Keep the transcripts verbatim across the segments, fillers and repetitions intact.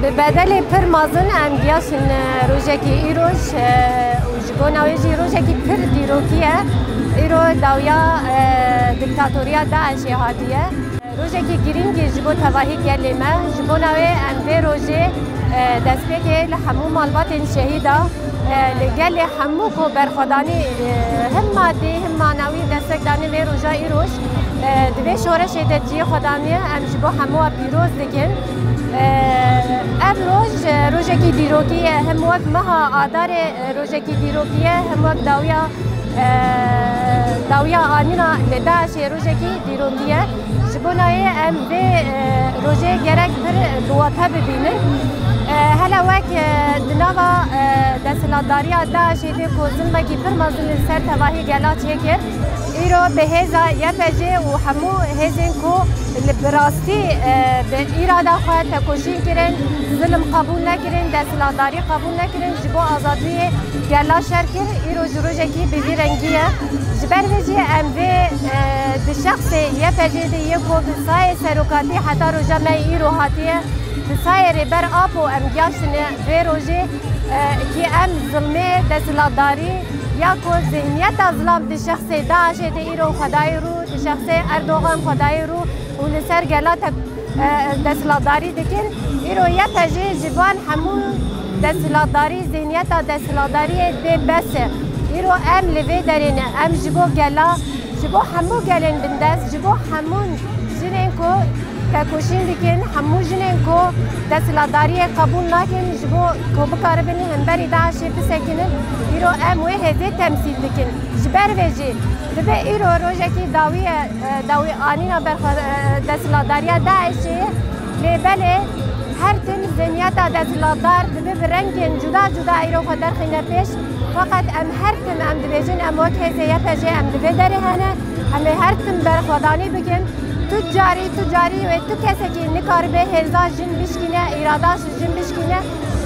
Bi bedelê pir mezin em giyaşin, e, rojekî îroj, e, û ji bona wê jî rojekî pir dîrokî ye. Îro dawiya, e, diktatoriya DAIŞê hatiye. Rojekî girîng e ji bo tevahî gelê me. Ji bona wê em vê rojê, e, destpêkê li hemû malbatên şehîda, e, li gelê hemû ku berxwedanî, e, him madî, him manawî destek danî vê roja îroj, e, di vê şoreşê de cihê xwe daniye, em ji bo hemû pîroz dikin. E, ev roj, e, rojekî dîrokî ye, him wek meha Adarê, e, rojekî dîrokî ye, him wek dawiya, e, dawiya anîna li DAIŞê rojekî dîrokî ye. Ji bona yê em vê, e, rojê gerek pir bi wate bibînin. E, hele wek, e, di nava, e, desthilatdariya DAIŞê de ku zilmekî pir mezin li ser tevahî gela çêkir, îro bi hêza YPJ'ê û hemû hêzên ku li bi rastî, e, bi îrada xwe tekoşîn kirin, zilm qebûl nekirin, desthilatdarî qebûl nekirin, ji bo azadiyê gela şer kir, îro ji rojekî bi vî rengî ye. Ji ber vê jî em vê, e, di şexsê YPJ'ê de yê ku bi sayê serokatî heta roja me îro hatiye, bi sayê Rêber Apo em giyaştine vê rojê, e, kî em zilmê desthilatdarî ya ku zihniyeta zilam di şexsê DAIŞ'ê de îro xwedayê rû, di şexsê Erdogan xwedayê rû û li ser gela te-, e, desthilatdarî dikin. Îro YPJ ji van hemû desthilatdarî, zihniyeta desthilatdariyê bê bes e. Îro em li vê derê ne. Em ji bo gela, ji bo hemû gelên bindest, ji bo hemû jinên ku tekoşîn dikin, hemû jinên ku desthilatdariyê qebûl nakin, ji bo ku bikaribin hemberî DAIŞ'ê bisekinin, îro em wê hêzê temsîl dikin. Ji ber vê jî dibe îro rojekî dawî ye, e, dawî anîna berxwe-, e, desthilatdariya DAIŞ'ê ye. Lê belê her tim zihniyeta desthilatdar dibe bi rengên cuda cuda îro xwe derxîne pêş. Feqet em her tim em dibêjin, em wek hêzê YPJ'ê em di vê derê hene, em ê her tim berxwedanî bikin. Tu carî, tu carî wê tu kesekî nikaribe hêza jin bişkîne, îrada ji jin bişkîne.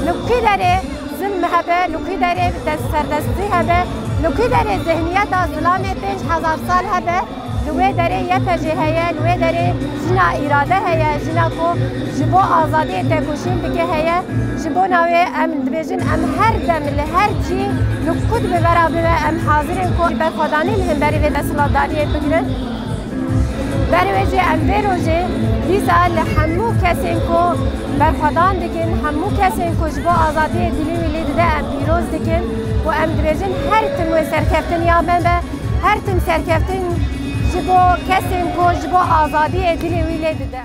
Li kî derê zilm hebe, li kî derê dest serdestî hebe, li kî derê zihniyeta zilamê pênc hezar sal hebe, li wê derê YPJ heye, li wê derê jina îrade heye, jina ku ji bo azadiyê tekoşîn dike heye. Ji bona wê em dibêjin, em her dem li her cî li ku dibe bera bibe, em hazir in ku berxwedanî li hemberî vê desthilatdariyê bigirin. Ber wê jî em vê rojê dîsa li hemû kesên ku berxwedan dikin, hemû kesên ku ji bo azadiyê dilê wî lê dide, em pîroz dikin û em dibêjin, her tim wê serkeftin ya me be, her tim serkeftin ji bo kesên ku ji bo azadiyê dilê wî lê dide.